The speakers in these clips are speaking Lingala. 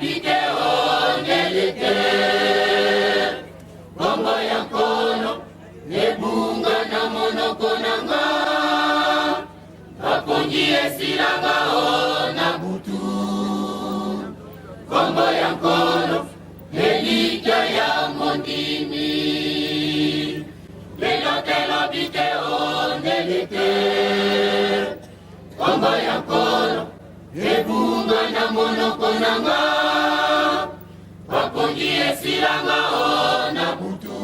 Lobi te ondele te, kombo ya Nkolo ebunga na monoko na nga, bapongi esilanga o na butu. Kombo ya Nkolo elikya ya mondimi. Lelo te lobi te ondele te, kombo ya Nkolo ebunga na monoko na nga, bapongi esilanga o na butu.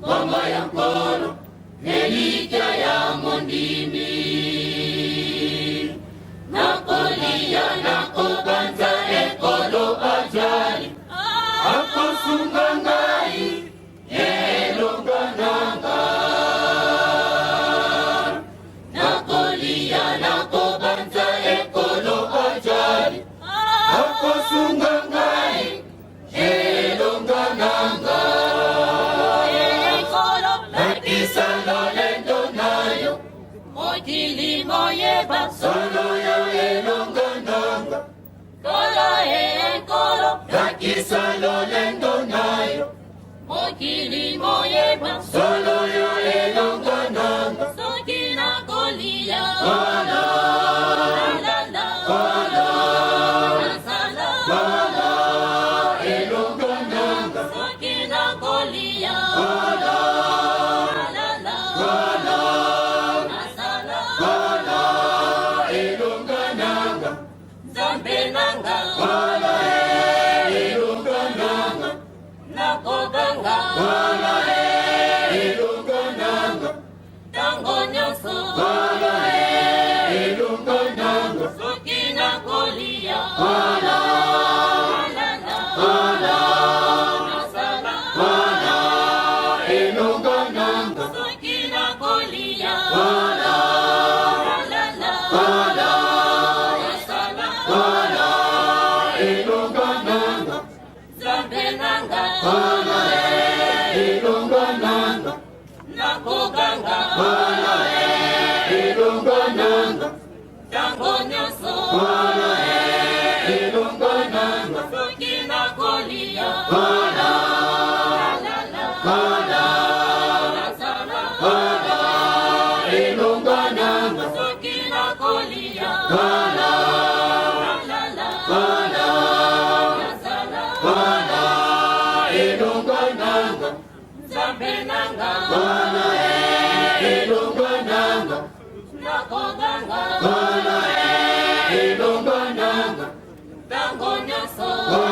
Kombo ya Nkolo elikya ya mondimi. Nakolia nakobanza ekolo ajali akosunga ngai elonga na nga. Nakolia nakobanza ekolo ajali akosunga ngai elonga na nga. Ekolo Lakisa lolendo na yo, mokili moyeba solo ya elonga na nga. Kolo ekolo Lakisa lolendo na yo, mokili moyeba solo ya elonga na nga. Soki nakolia Kolo, lalala kolo, nasala kolo, elonga na nga. Soki nakolia Kolo, lalala kolo, nasala kolo, elonga na nga. Nzambe nanga Kolo, elonga na nga. Nakoganga Kolo, elonga na nga. ntango nyonso Kolo, elonga na nga. Soki nakolia Kolo, lalala kolo, nasala kolo, elonga na nga. Soki nakolia Kolo, lalala kolo, nasala kolo, elonga na nga. Nzambe nanga Kolo, elonga na nga. Nakoganga Kolo, elonga na nga. ntango nyonso Kolo, elonga na nga. Soki nakolia Kolo, lalala kolo, nasala kolo, elonga na nga. Soki nakolia Kolo, lalala kolo, nasala kolo, elonga na nga. Nzambe nanga Kolo, elonga na nga. Nakoganga Kolo, elonga na nga. ntango nyonso Kolo,